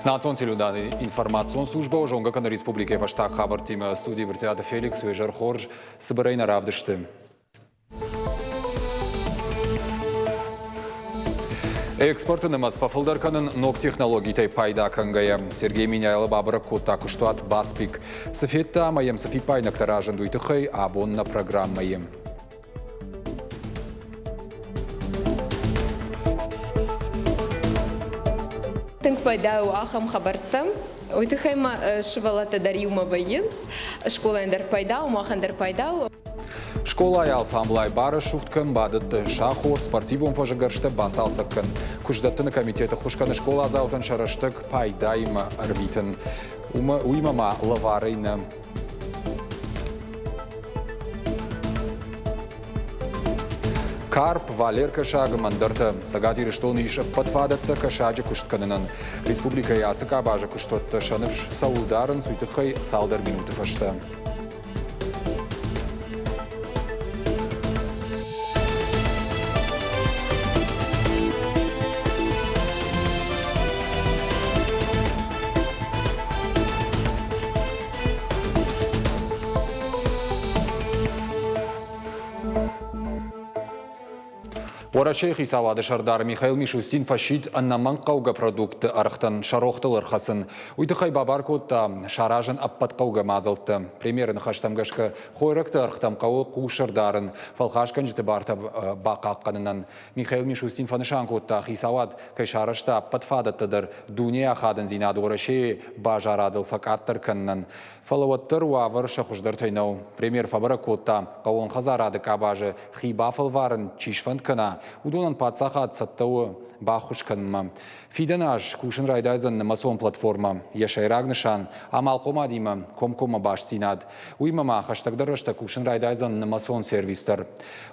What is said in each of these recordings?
Национ телеуынады информацион службӕ зонгӕ кӕны республикӕйы фӕстаг хабӕрттимӕ. Студийы Брытъиаты Феликс, уе зӕр хорз, цыбырӕй нӕ равдысты. Экспорты нымӕц фӕфылдӕр кӕнын ног технологитӕй пайда кӕнгӕйӕ. Сергей Меняйло бабӕрӕг кодта куыстуат «Баспик». Цы федта ӕмӕ йӕм цы фиппаинӕгтӕ разынд, уый тыххӕй абон нӕ программӕйы. Тынг пайда у ахӕм хабӕрттӕ. Уый тыххӕй ма сывӕллӕттӕ дӕр иумӕ вӕййынц. Скъолайӕн дӕр пайда у, махӕн дӕр пайда у. Скъолайы алфамблай барӕсугъд кӕн, бадӕтты сахор, спортивон фӕзы гӕрзтӕ бацалцӕг кӕн. Куыстдӕттыны комитеты ххуыс кӕны скъоладзаутӕн сӕ рӕстӕг пайдаимӕ ӕрвитын. Уыимӕ ма лӕварӕй нӕ. Карп, Валер кӕсаг ӕмӕ ӕндӕртӕ. Цӕгат Ирыстоны ис ӕппӕт фадӕттӕ кӕсаджы куыст кӕнынӕн. Республикӕйы ацы къабазы куыстуӕттӕ сӕ ныфс цӕуыл дарынц, уый тыххӕй цалдӕр минуты фӕстӕ. Уӕрӕсейы хицауады сӕрдар Михаил Мишустин фӕсидт ӕнӕмӕнгхъӕугӕ продуктты ӕргътӕн сӕ рохтыл ӕрхӕцын. Уый тыххӕй бабар кодта саразын ӕппӕт хъӕугӕ мадзӕлттӕ. Премьеры ныхӕстӕм гӕсгӕ, хойрӕгты ӕргътӕм хъӕуы хъус ӕрдарын, фӕлхасгӕнджыты бартӕ бахъахъхъӕнынӕн. Михаил Мишустин фӕнысан кодта, хицауад кӕй сарӕзта ӕппӕт фадӕттӕ дӕр дунейы ахадындзинад Уӕрӕсейы базарадыл фӕкъаддӕр кӕнынӕн. Фӕлӕ уӕддӕр уавӕр сӕ хуыздӕртӕй нӕу. Премьер фӕбӕрӕг кодта, хъӕууон хӕдзарады къабазы хи бафӕлварын чи сфӕнд кӕна, уыдонӕн паддзахад цӕттӕ у баххуыс кӕнынмӕ. Фидӕн аз кусын райдайдзӕн нымӕцон платформӕ. Йӕ сӕйраг нысан – амалхъомадимӕ комкоммӕ бастдзинад. Уыимӕ ма хӕстӕгдӕр рӕстӕг кусын райдайдзӕн нымӕцон сервис дӕр.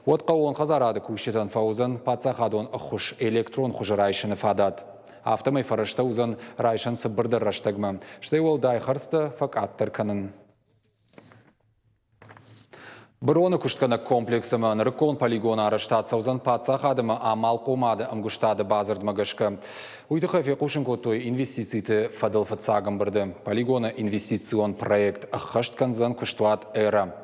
Уӕд хъӕууон хӕдзарады кусджытӕн фӕуыдзӕн паддзахадон ӕххуыс электрон хуызы райсыны фадат. Афтӕмӕй фӕрӕзтӕ уыдзӕн райсӕн цыбырдӕр рӕстӕгмӕ, стӕй уӕлдай хӕрдзтӕ фӕкъаддӕр кӕнын. Быроны куыстгӕнӕг комплекс ӕмӕ нырыккон полигон арӕзтад цӕудзӕн паддзахад ӕмӕ амалхъомады ӕмгуыстады бадзырдмӕ гӕсгӕ. Уый тыххӕй фехъусын кодтой инвестициты фӕдыл фыццаг ӕмбырды. Полигоны инвестицион проект ӕххӕст кӕндзӕн куыстуат «Эра».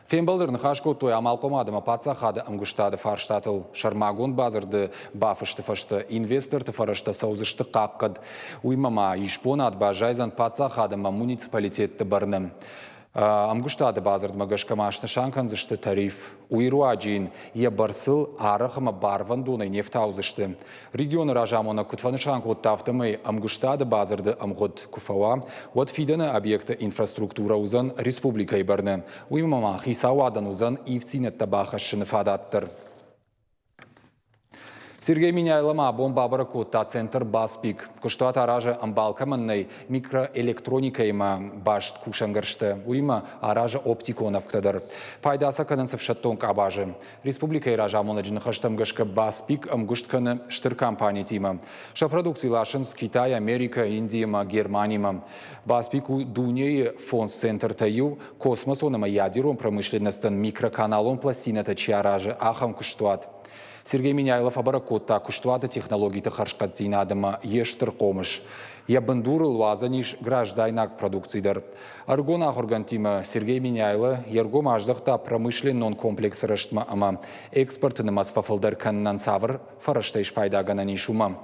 Фембӕлды ӕрныхас кодтой амалхъомад ӕмӕ паддзахады ӕмгуыстады фарстатыл. Сӕрмагонд бадзырды бафысты фӕстӕ инвесторты фӕрӕзтӕ цӕудзысты хъахъхъӕд. Уыимӕ ма исбонад баззайдзӕн паддзахад ӕмӕ муниципалитетты бӕрны. Ӕмгуыстады бадзырдмӕ гӕсгӕ ма снысан кӕндзысты тариф. Уый руаджы йын йӕ бӕрцыл арӕх ӕмӕ барвӕндонӕй не фтаудзысты. Регионы разамонӕг куыд фӕнысан кодта, афтӕмӕй ӕмгуыстады бадзырды ӕмгъуыд куы фӕуа, уӕд фидӕны объекты инфраструктурӕ уыдзӕн республикӕйы бӕрны. Уыимӕ ма хицауадӕн уыдзӕн ивддзинӕдтӕ бахӕссыны фадат дӕр. Сергей Меняйло ма абон бабӕрӕг кодта центр «Баспик». Куыстуат аразы ӕмбал кӕмӕн нӕй, микроэлектроникӕимӕ баст кусӕнгӕрзтӕ, уыимӕ аразы оптикон ӕвгтӕ дӕр. Пайда сӕ кӕнынц ӕфсӕддон къабазы. Республикӕйы разамонӕджы ныхӕстӕм гӕсгӕ «Баспик» ӕмгуыст кӕны стыр компанитимӕ. Сӕ продукци ласынц Китай, Америкӕ, Инди ӕмӕ Германимӕ. «Баспик» у дунейы фондз центртӕй иу, космосон ӕмӕ ядерон промышленностӕн микроканалон пластинӕтӕ чи аразы, ахӕм куыстуат. Сергей Меняйло фӕбӕрӕг кодта куыстуаты технологиты хӕрзхъӕддзинад ӕмӕ йе стыр хъомыс. Йӕ бындурыл уадзӕн ис граждайнаг продукци дӕр. Ӕрыгон ахуыргӕндтимӕ Сергей Меняйло йе ргом аздӕхта промышленнон комплексы рӕзтмӕ ӕмӕ экспорты нымӕц фӕфылдӕр кӕнынӕн цавӕр фӕрӕзтӕй спайдагӕнӕн ис, уымӕ.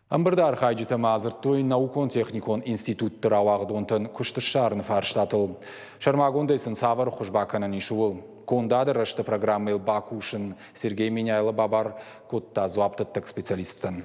Ӕмбырды архайджытӕ ма дзырдтой наукон-техникон институтты рауагъдонтӕн куыст ссарыны фарстатыл. Сӕрмагондӕй сын цавӕр хуыз бакӕнӕн ис, ууыл. Кондады рӕзты программӕйыл бакусын Сергей Меняйло бабар кодта дзуапдӕттӕг специалисттӕн.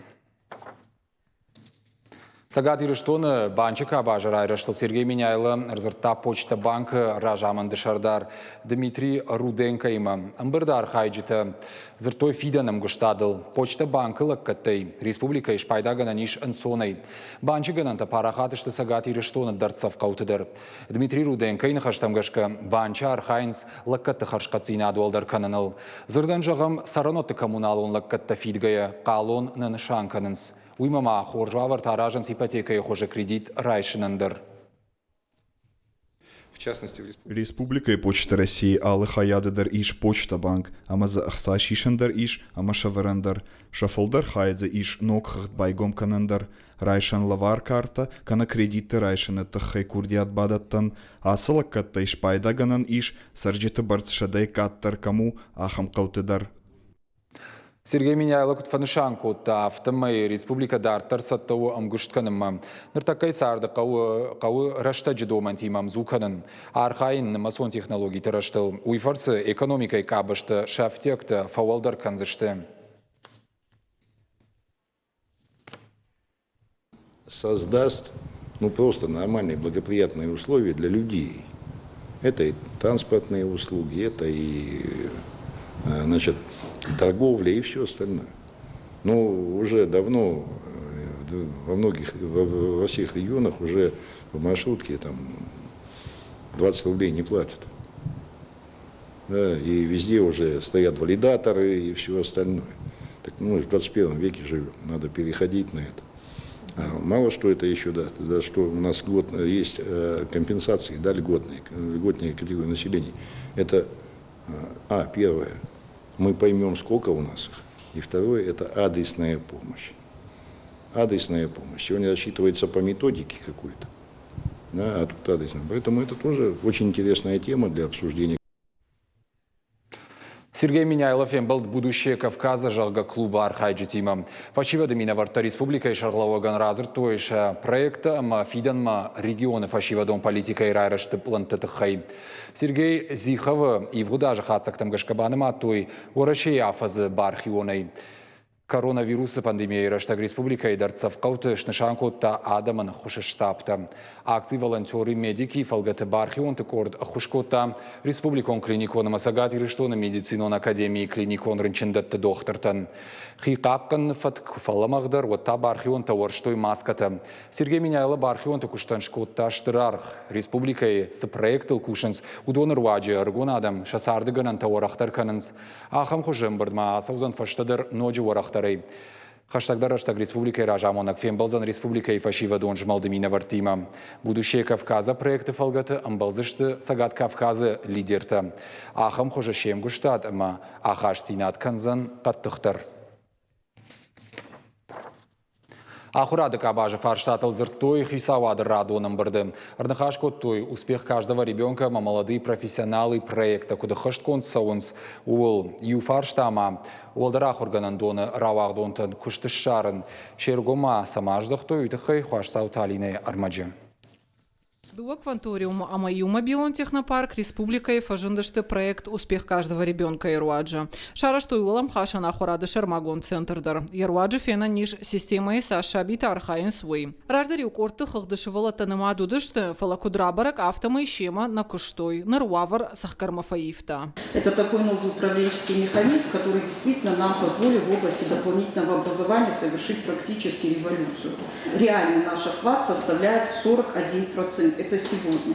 Цӕгат Ирыстоны банчы къабазы райрӕзтыл Сергей Меняйло ӕрдзырдта Почта банкы разамынды сӕрдар Дмитрий Руденкоимӕ. Ӕмбырды архайджытӕ дзырдтой фидӕн ӕмгуыстадыл. Почта банкы лӕггӕдтӕй республикӕйы спайдагӕнӕн ис ӕнцонӕй. Банчы гӕнӕнтӕ парахат сты Цӕгат Ирыстоны дӕрддзӕф хъӕуты дӕр. Дмитрий Руденкойы ныхӕстӕм гӕсгӕ, банчы архайынц лӕггӕдты хӕрзхъӕддзинад уӕлдӕр кӕныныл. Дзырдӕн зӕгъӕм, цӕрӕнуӕтты коммуналон лӕггӕдтӕ фидгӕйӕ хъалон нӕ нысан кӕнынц. Уыимӕ ма хорз уавӕртӕ аразынц ипотекӕйы хуызы кредит райсынӕн дӕр. Республикӕйы Почта России-йы алы хайады дӕр ис Почта Банк, ӕмӕ дзы ӕхца сисӕн дӕр ис ӕмӕ сӕвӕрӕн дӕр. Сӕ фылдӕр хайы дзы ис ног хыгъд байгом кӕнӕн дӕр, райсӕн лӕвар картӕ кӕнӕ кредиттӕ райсыны тыххӕй курдиат бадӕттӕн. Ацы лӕггӕдтӕй спайдагӕнӕн ис, цӕрджыты бӕрц сӕдӕйы къаддӕр кӕм у, ахӕм хъӕуты дӕр. Сергей Меняйло куыд фӕнысан кодта, афтӕмӕй республикӕ дарддӕр цӕттӕ у ӕмгуыст кӕнынмӕ. Ныртӕккӕйы царды хъӕуы, хъӕуы рӕстӕджы домӕнтимӕ ӕмдзу кӕнын, архайын нымӕцон технологиты рӕзтыл. Уый фӕрцы экономикӕйы къабӕзты сӕфтиӕгтӕ фӕуӕлдӕр кӕндзысты. Создаст, ну, просто нормальные благоприятные условия для людей. Это и транспортные услуги, это и, значит, торговля и все остальное. Но уже давно во многих, во всех регионах уже в маршрутке там 20 рублей не платят. Да, и везде уже стоят валидаторы и все остальное. Так, ну, в 21 веке живем, надо переходить на это. А мало что это еще даст, да, что у нас год, есть компенсации, да, льготные, льготные категории населения. Это, первое, мы поймем, сколько у нас их. И второе, это адресная помощь. Адресная помощь. Сегодня рассчитывается по методике какой-то, да, а тут адресная. Поэтому это тоже очень интересная тема для обсуждения. Сергей Меняйло фембӕлд «Будущее Кавказа», зӕгъгӕ, клубы архайджытимӕ. Фӕсивӕды минӕвӕрттӕ республикӕйы сӕргълӕууӕгӕн радзырдтой сӕ проекттӕ ӕмӕ фидӕнмӕ регионы фӕсивӕдон политикӕйы райрӕзты пълӕнтты тыххӕй. Сергей Зиховы ивгъуыд азы хатдзӕгтӕм гӕсгӕ банымадтой Уӕрӕсейы афӕдзы бархионӕй. Коронавирусы пандемийӕйы рӕстӕг республикӕйы дӕрддзӕф хъӕуты снысан кодта адӕмӕн ӕххуысы штабтӕ. Акци «Волонтеры-медики» фӕлгӕты бархионты къорд ӕххуыс кодта республикон клиникон ӕмӕ Цӕгат Ирыстоны медицинон академийы клиникон рынчындӕтты дохтыртӕн. Хи хъахъхъӕныны фӕтк куы фӕлӕмӕгъдӕр, уӕд та бархионтӕ уӕрстой маскӕтӕ. Сергей Меняйло бархионты куыстӕн скодта стыр аргъ. Республикӕйы цы проекттыл кусынц, уыдоны руаджы ӕрыгон адӕм сӕ царды гӕнӕнтӕ уӕрӕхдӕр кӕнынц. Ахӕм хуызы ӕмбырдмӕ ацӕудзӕн фӕстӕдӕр ноджы уӕрӕхдӕрӕй. Хӕстӕгдӕр рӕстӕг республикӕйы разамонӕг фембӕлдзӕн республикӕйы фӕсивӕдон змӕлды минӕвӕрттимӕ. Будущее Кавказа проекты фӕлгӕты ӕмбӕлдзысты Цӕгат Кавказы лидертӕ. Ахӕм хуызы се мгуыстад ӕмӕ ахастдзинад кӕндзӕн хъӕддыхдӕр. Ахуырады къабазы фарстатыл дзырдтой хицауады радон ӕмбырды. Ӕрныхас кодтой «Успех каждого ребенка» ӕмӕ «Молодые профессионалы» проекттӕ куыд ӕххӕстгонд цӕуынц, ууыл. Иу фарста ма уӕлдӕр ахуыргӕнӕндоны рауагъдонтӕн куыст ссарын. Се ргом ма цӕмӕ аздӕхтой, уый тыххӕй Хуасдзауты Алинӕйы ӕрмӕджы. Дыууӕ кванториумы ӕмӕ иу мобилон технопарк республикӕйы фӕзындысты проект «Успех каждого ребенка»-йы руаджы. Сарӕзтой уӕлӕмхасӕн ахуырады сӕрмагонд центр дӕр. Йӕ руаджы фенӕн ис, системӕйы цас сабитӕ архайынц, уый. Раздӕр-иу къордты хыгъды сывӕллӕттӕ нымад уыдысты, фӕлӕ куыд рабӕрӕг, афтӕмӕй семӕ нӕ куыстой. Ныр уавӕр цӕхгӕрмӕ фӕивта. Это такой новый управленческий механизм, который действительно нам позволил в области дополнительного образования совершить практически революцию. Реальный наш охват составляет 41%. Это сегодня.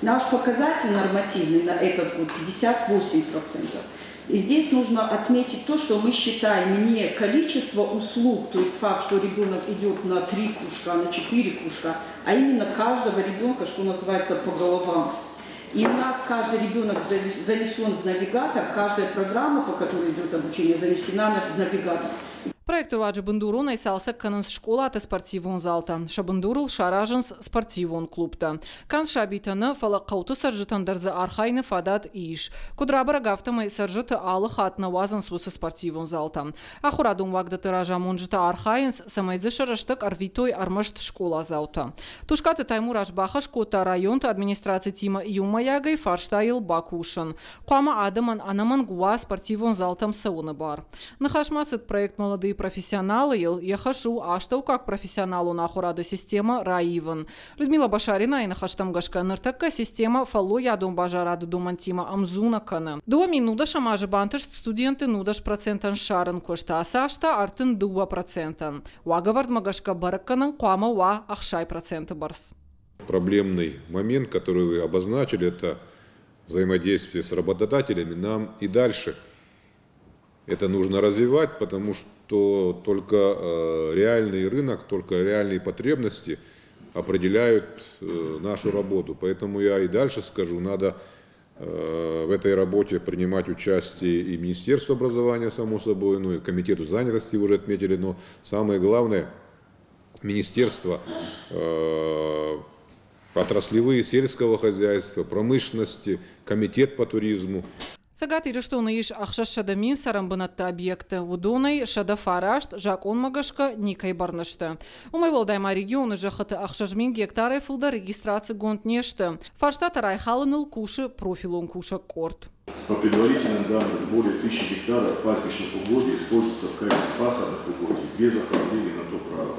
Наш показатель нормативный на этот год 58%. И здесь нужно отметить то, что мы считаем не количество услуг, то есть факт, что ребенок идет на три кружка, на четыре кружка, а именно каждого ребенка, что называется, по головам. И у нас каждый ребенок занесен в навигатор, каждая программа, по которой идет обучение, занесена в навигатор. Проекты руаджы бындуронӕй цалцӕг кӕнынц скъолаты спортивон залтӕ, сӕ бындурыл саразынц спортивон клубтӕ. Канд сабитӕ нӕ, фӕлӕ хъӕуты цӕрджытӕн дӕр дзы архайыны фадат ис. Куыд рабӕрӕг, афтӕмӕй цӕрджыты алы хатт нӕ уадзынц уыцы спортивон залтӕ. Ахуырадон уагдӕтты разамонджытӕ архайынц, цӕмӕй дзы сӕ рӕстӕг ӕрвитой ӕрмӕст скъоладзаутӕ. Тускъаты Таймураз бахӕс кодта районты администрацитимӕ иумӕйагӕй фарстайыл бакусын. Хъуамӕ адӕмӕн ӕнӕмӕнг уа спортивон залтӕм цӕуыны бар. Ныхас ма цыд проект «Молодые профессионалы»-йыл, йӕ хӕс у астӕуккаг профессионалон ахуырады системӕ раивын. Людмила Башаринайы ныхӕстӕм гӕсгӕ ныртӕккӕ системӕ фӕллойадон базарады домӕнтимӕ ӕмдзу нӕ кӕны. 2019 азы бантыст студентты 19 процентӕн ссарын куыст, ацы аз та 32 процентӕн. Уагӕвӕрдмӕ гӕсгӕ бӕрӕггӕнӕн хъуамӕ уа 60 проценты бӕрц. Проблемный момент, который вы обозначили, это взаимодействие с работодателями. Нам и дальше это нужно развивать, потому что только реальный рынок, только реальные потребности определяют нашу работу. Поэтому я и дальше скажу, надо в этой работе принимать участие и Министерство образования, само собой, ну и Комитету занятости уже отметили, но самое главное, Министерство отраслевые сельского хозяйства, промышленности, комитет по туризму. Цӕгат Ирыстоны ис 600 000 цӕрӕнбынӕтты объекты, уыдонӕй 109 закъонмӕ гӕсгӕ никӕй бӕрны сты. Уымӕй уӕлдай ма регионы зӕххыты 6000 гектарӕй фылдӕр регистрацигонд не сты. Фарстатӕ райхалыныл кусы профилон кусӕг къорд. По предварительным данным, более 1000 гектаров пастбищных угодий используются в качестве пахотных угодий без оформления на то права.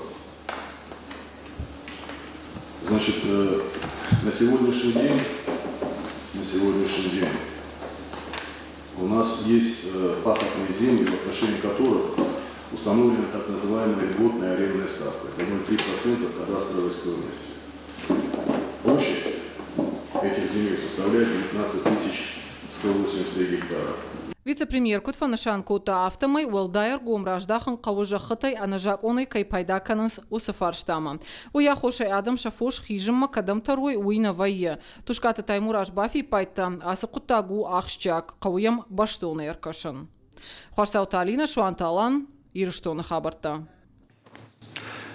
Значит, на сегодняшний день у нас есть пахотные земли, в отношении которых установлена так называемая льготная арендная ставка. Это 0,3% кадастровой стоимости. Площадь этих земель составляет 19 183 гектара. Вице-премьер куыд фӕнысан кодта, афтӕмӕй уӕлдай ӕргом раздахын хъӕуы зӕххытӕй ӕнӕзакъонӕй кӕй пайда кӕнынц, уыцы фарстамӕ. Уый аххосӕй адӕм сӕ фос хизынмӕ кӕдӕм тӕрой, уый нӕ вӕййы. Тускъаты Таймураз бафиппайдта, ацы хъуыддаг у ахсджиаг, хъӕуы йӕм бӕстонӕй ӕркӕсын. Хуасдзауты Алина, Суанты Алан, Ирыстоны хабӕрттӕ.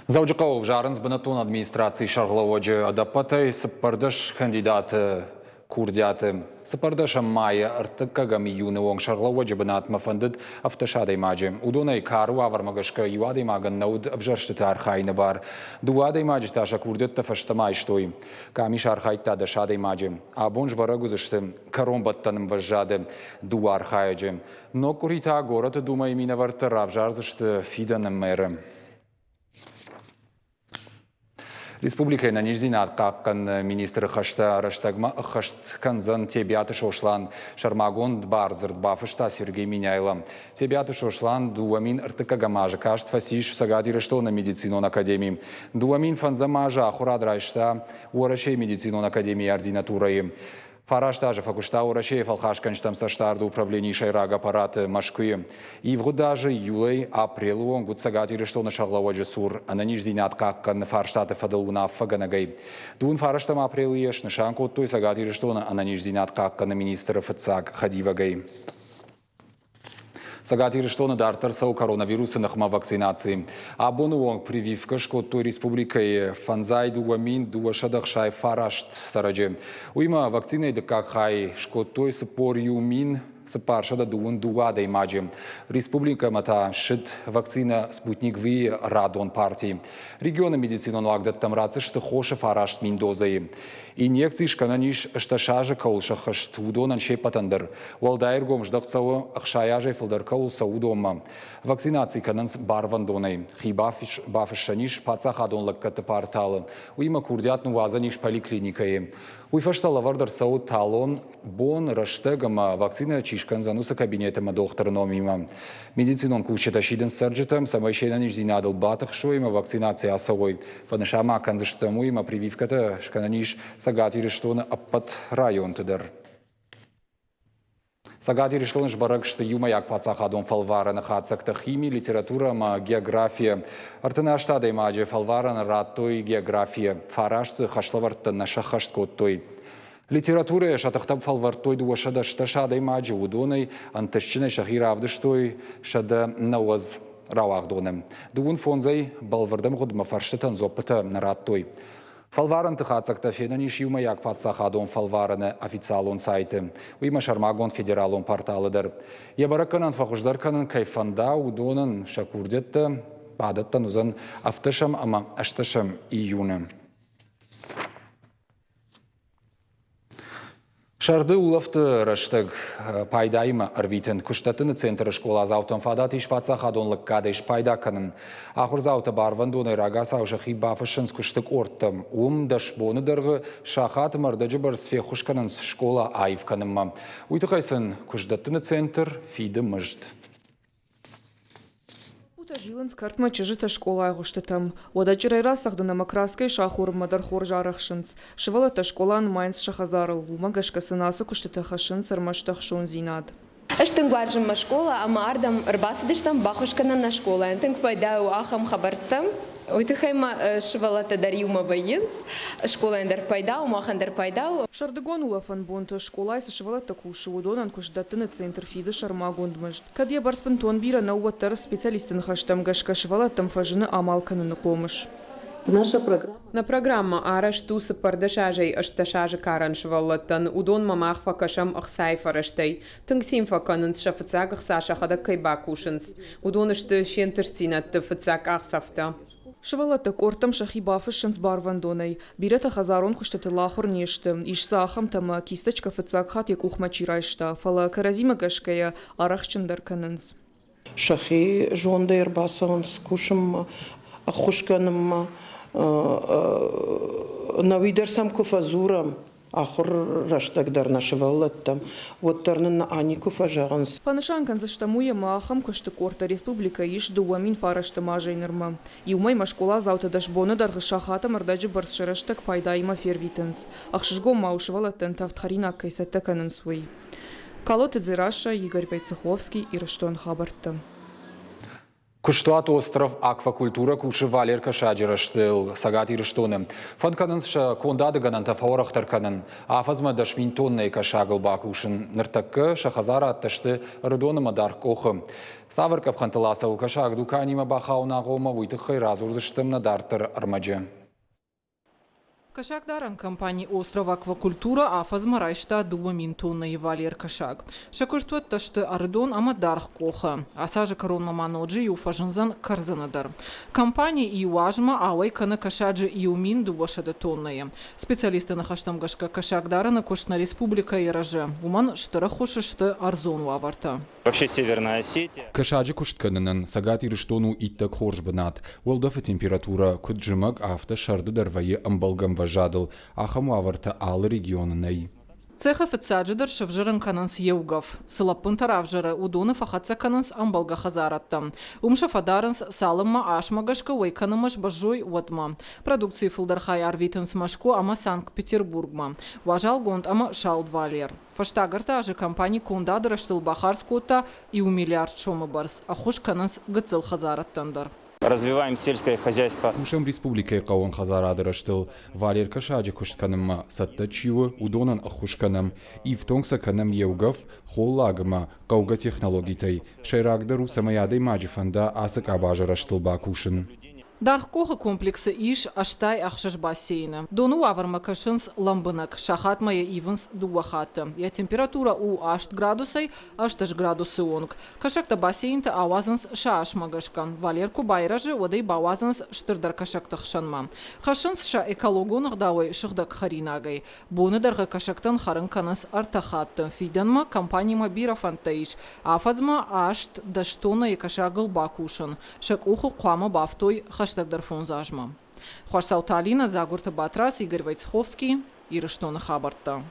Дзӕуджыхъӕуы ӕвзарынц бынӕттон администрацийы сӕргълӕууӕджы ӕдӕппӕтӕй 14 кандидаты курдиаты. 14 майы 3 июны онг сӕргълӕууӕджы бынатмӕ фӕндыд 17 адӕймаджы. Уыдонӕй кары уавӕрмӕ гӕсгӕ иу адӕймагӕн нӕ уыд ӕвзӕрстыты архайыны бар. Дыууӕ адӕймаджы та сӕ курдиӕттӕ фӕстӕмӕ айстой. Къамис архайдта 10 адӕймаджы. Абон сбӕрӕг уыдзысты кӕронбӕттӕн ӕмвӕзады дыууӕ архайӕджы. Ног къуыри та горӕты думӕйы минӕвӕрттӕ равзардзысты фидӕны мэры. Республикӕйы ӕнӕниздзинад хъахъхъӕныны министры хӕстӕ рӕстӕгмӕ ӕххӕст кӕндзӕн Тебиаты Сослан. Сӕрмагонд бардзырд бафыста Сергей Меняйло. Тебиаты Сослан 2003 азы каст фӕцис Цӕгат Ирыстоны медицинон академи. 2005 азы ахуырад райста Уӕрӕсейы медицинон академийы ординатурӕйы. 9 азы фӕкуыста Уӕрӕсейы фӕлхасгӕнджытӕм цӕстдарды управленийы сӕйраг аппараты Мӕскуыйы. Ивгъуыд азы июлӕй апрелы онг уыд Цӕгат Ирыстоны сӕргълӕууӕджы цур ӕнӕниздзинад хъахъхъӕныны фарстаты фӕдыл уынаффӕгӕнӕгӕй. 29 апрелы йӕ снысан кодтой Цӕгат Ирыстоны ӕнӕниздзинад хъахъхъӕныны министры фыццаг хӕдивӕгӕй. Цӕгат Ирыстоны дарддӕр цӕуы коронавирусы ныхмӕ вакцинаци. Абоны онг прививкӕ скодтой республикӕйы 52 269 цӕрӕджы. Уыимӕ вакцинӕйы дыккаг хай скодтой 41 422 адӕймаджы. Республикӕмӕ та ссыд вакцинӕ «Спутник V» радон парти. Регионы медицинон уагдӕттӕм ратдзысты хосы 9000 дозӕйы. Инъекци скӕнӕн ис 18 азы кӕуыл сӕххӕст, уыдонӕн се ппӕтӕн дӕр. Уӕлдай ӕргом здӕхт цӕуы 60 азӕй фылдӕр кӕуыл цӕуы, уыдонмӕ. Вакцинаци кӕнынц барвӕндонӕй. Хи бафыссӕн ис паддзахадон лӕггӕдты порталы. Уыимӕ курдиат ныууадзӕн ис поликлиникӕйы. Уый фӕстӕ лӕвӕрд ӕрцӕуы талон, бон, рӕстӕг ӕмӕ вакцинӕ чи скӕндзӕн, уыцы кабинет ӕмӕ дохтыры номимӕ. Медицинон кусджытӕ сидынц цӕрджытӕм, цӕмӕй се нӕниздзинадыл батыхсой ӕмӕ вакцинаци ацӕуой. Фӕнысан ма кӕндзыстӕм, уыимӕ прививкӕтӕ скӕнӕн ис Цӕгат Ирыстоны ӕппӕт районты дӕр. Цӕгат Ирыстоны сбӕрӕг сты иумӕйаг паддзахадон фӕлварӕны хатдзӕгтӕ хими, литературӕ ӕмӕ географийӕ. 38 адӕймаджы фӕлварӕны радтой географийӕ. Фараст дзы хӕслӕвӕрдтӕ нӕ сӕххӕст кодтой. Литературӕйӕ сӕ тыхтӕм фӕлвӕрдтой 216 адӕймаджы, уыдонӕй ӕнтыстджынӕй сӕхи равдыстой 190 рауагъдоны. 25-ӕй бӕлвырд ӕмгъуыдмӕ фӕрстытӕн дзуӕппытӕ нӕ радтой. Фӕлварӕнты хатдзӕгтӕ фенӕн ис иумӕйаг паддзахадон фӕлварӕны официалон сайты, уыимӕ сӕрмагонд федералон порталы дӕр. Йӕ бӕрӕггӕнӕн фӕхуыздӕр кӕнын кӕй фӕнда, уыдонӕн сӕ курдиӕттӕ бадӕттӕн уыдзӕн 17 ӕмӕ 18 июны. Сӕрды улӕфты рӕстӕг пайдаимӕ ӕрвитын куыстдӕттыны центры скъоладзаутӕн фадат ис паддзахадон лӕггадӕй спайда кӕнын. Ахуырдзаутӕ барвӕндонӕй рагацау сӕхи бафыссынц куысты къордтӕм. Уым 10 боны дӕргъы сахат ӕмӕ ӕрдӕджы бӕрц феххуыс кӕнынц скъола аив кӕнынмӕ. Уый тыххӕй сын куыстдӕттыны центр фиды мызд. Лӕппутӕ зилынц кӕртмӕ, чызджытӕ скъолайы агъуыстытӕм. Уӕдӕ чъырӕй рацӕгъдын ӕмӕ краскӕй сахорынмӕ дӕр хорз арӕхсынц. Сывӕллӕттӕ скъола нымайынц сӕ хӕдзарыл, уымӕ гӕсгӕ сын ацы куыстытӕ хӕссынц ӕрмӕст ӕхцондзинад. Ӕз тынг уарзын мӕ скъола ӕмӕ ардӕм ӕрбацыдыстӕм баххуыс кӕнын нӕ скъолайӕн. Тынг пайда у ахӕм хабӕрттӕ. Уый тыххӕй ма сывӕллӕттӕ дӕр иумӕ вӕййынц. Скъолайӕн дӕр пайда у, махӕн дӕр пайда у. Сӕрдыгон улӕфӕн бонты скъолайы цы сывӕллӕттӕ кусы, уыдонӕн куыст дӕттыны центр фиды сӕрмагонд мызд. Кӕд йӕ бӕрц бынтон бирӕ нӕу, уӕддӕр специалистты ныхӕстӕм гӕсгӕ сывӕллӕттӕм фӕзыны амал кӕныны хъомыс. Нӕ программӕ арӕзт у 14 азӕй 18 азы карӕн сывӕллӕттӕн. Уыдонмӕ мах фӕкӕсӕм ӕхцайы фӕрӕзтӕй. Тынг цин фӕкӕнынц, сӕ фыццаг ӕхца сӕхӕдӕг кӕй бакусынц. Уыдон сты се нтыстдзинӕдты фыццаг къахдзӕфтӕ. Сывӕллӕттӕ къордтӕм сӕхи бафыссынц барвӕндонӕй. Бирӕтӕ хӕдзарон куыстытыл ахуыр не сты. Ис дзы ахӕмтӕ ӕмӕ кисточкӕ фыццаг хатт йӕ къухмӕ чи райста, фӕлӕ кӕрӕдзимӕ гӕсгӕйӕ арӕхстджындӕр кӕнынц. Сӕхи зондӕй ӕрбацӕуынц кусынмӕ, ӕххуыс кӕнынмӕ. Нӕуи дӕр сӕм куы фӕдзурӕм, ахуыр рӕстӕг дӕр нӕ сывӕллӕттӕм, уӕддӕр нын нӕ никуы фӕзӕгъынц. Фӕнысан кӕндзыстӕм уый, ӕмӕ ахӕм куысты къордтӕ республикӕйы ис 2009 азӕй нырмӕ. Иумӕ скъоладзаутӕ 10 боны дӕргъы сахат ӕмӕ ӕрдӕджы бӕрц сӕ рӕстӕг пайдаимӕ фервитынц. Ӕхсызгон ма у сывӕллӕттӕн тӕвд хӕринаг кӕй цӕттӕ кӕнынц, уый. Калоты Дзерассӕ, Игорь Войцеховский, Ирыстон хабӕртты. Куыстуат «Остров Аквакультура» кусы Валер Кӕсаджы рӕзтыл Цӕгат Ирыстоны. Фӕнд кӕнынц сӕ кондады гӕнӕнтӕ фӕуӕрӕхдӕр кӕнын. Афӕдзмӕ 10 000 тоннӕйы кӕсагыл бакусын. Ныртӕккӕ сӕ хӕдзарадтӕ сты Ӕрыдон ӕмӕ Даргъ-Къохы. Цавӕр къӕпхӕнтыл ацӕуы кӕсаг дуканимӕ бахауын агъоммӕ, уый тыххӕй радзурдзыстӕм нӕ дарддӕры ӕрмӕджы. Кӕсагдарӕн компани «Остров Аквакультура» афӕдзмӕ райста 2000 тоннӕйы валер кӕсаг. Сӕ куыстуӕттӕ сты Ӕрыдон ӕмӕ Даргъ-Къохы. Ацы азы кӕронмӕ ма ноджы иу фӕзындзӕн Кӕрдзыны дӕр. Компани иу азмӕ ауӕй кӕны кӕсаджы 1200 тоннӕйы. Специалистты ныхӕстӕм гӕсгӕ кӕсагдарыны куыст нӕ республикӕйы рӕзы. Уымӕн стыр ӕххуыс сты ӕрдзон уавӕртӕ. Вообще Северная Осетия. Кӕсаджы куыст кӕнынӕн Цӕгат Ирыстон у иттӕг хорз бынат. Уӕлдӕфы температурӕ куыд зымӕг, афтӕ сӕрды дӕр вӕййы ӕмбӕлгӕ ӕмвӕзадыл. Ахӕм уавӕртӕ алы регионы нӕй. Цехы фыццаджыдӕр сӕвзӕрын кӕнынц еугӕф. Цы лӕппынтӕ равзӕры, уыдоны фӕхӕццӕ кӕнынц ӕмбӕлгӕ хӕдзарадтӕм. Уым сӕ фӕдарынц, цалынмӕ асмӕ гӕсгӕ уӕй кӕнынмӕ сбӕззой, уӕдмӕ. Продукцийы фылдӕр хай арвитынц Мӕскуы ӕмӕ Санкт-Петербургмӕ. Уазалгонд ӕмӕ салд валер. Фӕстаг ӕртӕ азы компани кондады рӕзтыл бахардз кодта иу миллиард сомы бӕрц, ӕххуыс кӕнынц гыццыл хӕдзарӕдтӕн дӕр. Развиваем сельское хозяйство. Кусӕм республикӕйы хъӕууон хӕдзарады рӕзтыл. Валер кӕсаджы куыст кӕнынмӕ цӕттӕ чи у, уыдонӕн ӕххуыс кӕнӕм. Ифтонг сӕ кӕнӕм еугӕф, холлаг ӕмӕ хъӕугӕ технологитӕй. Сӕйрагдӕр у, цӕмӕй адӕймаджы фӕнда ацы къабазы рӕзтыл бакусын. Даргъ-Къохы комплексы ис 86 бассейны. Доны уавӕрмӕ кӕсынц лӕмбынӕг. Сахатмӕ йӕ ивынц дыууӕ хатты. Йӕ температурӕ у 8 градусӕй 18 градусы онг. Кӕсӕгтӕ бассейнты ауадзынц сӕ асмӕ гӕсгӕ. Валер куы байрӕзы, уӕд ӕй бауадзынц стырдӕр кӕсӕгты хсӕнмӕ. Хӕссынц сӕ экологон ӕгъдауӕй сыгъдӕг хӕринагӕй. Боны дӕргъы кӕсӕгтӕн хӕрын кӕнынц ӕртӕ хатты. Фидӕнмӕ компанимӕ бирӕ фӕндтӕ ис. Афӕдзмӕ 18 тоннӕйы кӕсагыл бакусын. Сӕ къухы хъуамӕ бафтой хӕстӕгдӕр фондз азмӕ. Хуасцауты Алинӕ, Дзагуырты Батрадз, Игорь Войцеховский, Ирыстоны хабӕрттӕ.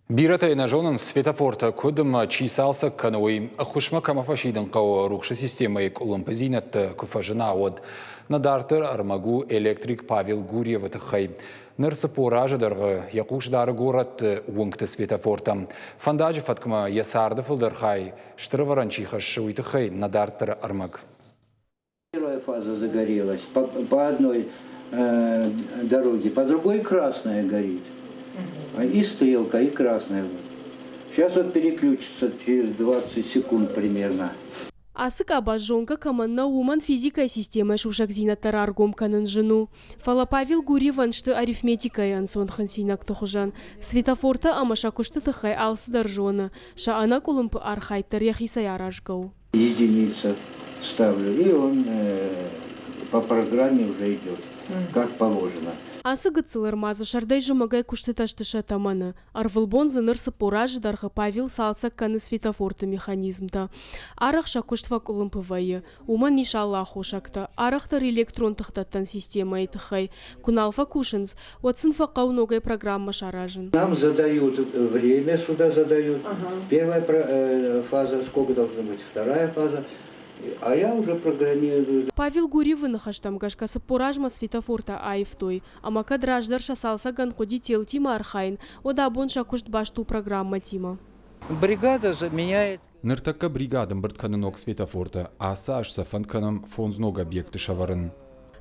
Бирӕтӕ нӕ зонынц, светофортӕ куыд ӕмӕ чи цалцӕг кӕны, уый. Ӕххуысмӕ кӕмӕ фӕсидын хъӕуы, рухсы системӕйы къуылымпыдзинӕдтӕ куы фӕзына, уӕд. Нӕ дарддӕр ӕрмӕг у электрик Павел Гурьевы тыххӕй. Ныр 40 азы дӕргъы йӕ хъус дары горӕтты уынгты светофортӕм. Фӕндаджы фӕткмӕ йӕ царды фылдӕр хай стыр ӕвӕрӕн чи хӕссы, уый тыххӕй нӕ дарддӕры ӕрмӕг. Первая фаза загорелась по одной дороге, по другой красная горит. И стрелка, и красная. Сейчас вот переключится через 20 секунд примерно. Ацы къабаз зонгӕ кӕмӕн нӕу, уымӕн физикӕйы системӕ сусӕгдзинӕдтӕ раргом кӕнын зын у. Фӕлӕ Павел Гурьевӕн сты арифметикӕйы ӕнцон хынцинӕгты хуызӕн. Светофортӕ ӕмӕ сӕ куысты тыххӕй алцыдӕр зоны. Сӕ ӕнӕкъуылымпы архайд дӕр йӕхицӕй аразгӕ у. Единица ставлю, и он по программе уже идет, как положено. Ацы гыццыл ӕрмадзы сӕрдӕй-зымӕгӕй куыстытӕ сты сӕ тӕмӕны. Ӕрвылбон дзы ныр 40 азы дӕргъы Павел цалцӕг кӕны светофорты механизмтӕ. Арӕх сӕ куыст фӕкъуылымпы вӕййы. Уымӕн ис алы аххосӕгтӕ, арӕхдӕр электрон тыхдӕттӕн системӕйы тыххӕй. Куы нал фӕкусынц, уӕд сын фӕхъӕуы ногӕй программӕ саразын. Нам задают время сюда задают. Первая фаза сколько должна быть, вторая фаза. А я уже программирую. Павел Гурьевы ныхӕстӕм гӕсгӕ 40 азмӕ светофортӕ аивтой, ӕмӕ кӕд раздӕр сӕ цалцӕгӕн хъуыди телтимӕ архайын, уӕд абон сӕ куыст баст у программӕтимӕ. Бригада заменяет Ныртӕккӕ бригад ӕмбырд кӕны ног светофортӕ. Ацы аз сӕ фӕнд кӕнӕм фондз ног объекты сӕвӕрын.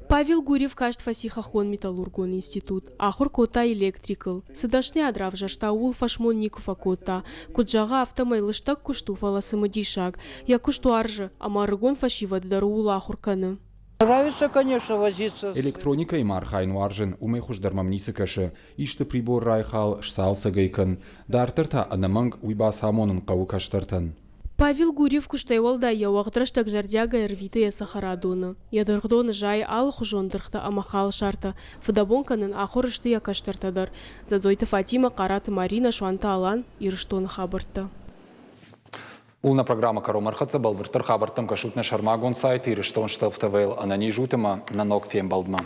Павел Гурьев каст фӕци хӕххон-металлургон институт, ахуыр кодта электрикыл. Цы дӕсныйад равзӕрста, ууыл фӕсмон никуы фӕкодта. Куыд зӕгъы, афтӕмӕй лыстӕг куыст у, фӕлӕ цымыдисаг. Йӕ куыст уарзы, ӕмӕ ӕрыгон фӕсивӕды дӕр ууыл ахуыр кӕны. Нравится, конечно, возиться. Электроникӕимӕ архайын уарзын, уымӕй хуыздӕр мӕм ницы кӕсы. Исты прибор райхал, сцалцӕг ӕй кӕн. Дарддӕр та ӕнӕмӕнг уый бацамонын хъӕуы кӕстӕртӕн. Павел Гурьев куыстӕй уӕлдай йӕ уӕгъд рӕстӕг зӕрдиагӕй ӕрвиты йӕ цӕхӕрадоны. Йӕ дыргъдоны зайы алыхуызон дыргътӕ ӕмӕ халсартӕ. Фыдӕбон кӕнын ахуыр сты йӕ кӕстӕртӕ дӕр. Дзӕдзойты Фатимӕ, Хъараты Маринӕ, Суанты Алан, Ирыстоны хабӕрттӕ. Ул нӕ программӕ кӕрон ӕрхӕццӕ бӕлвырддӕр хабӕрттӕм кӕсут нӕ сӕрмагонд сайт Ирыстон ТВ-йыл ӕнӕниз ут ӕмӕ нӕ ног фембӕлдмӕ.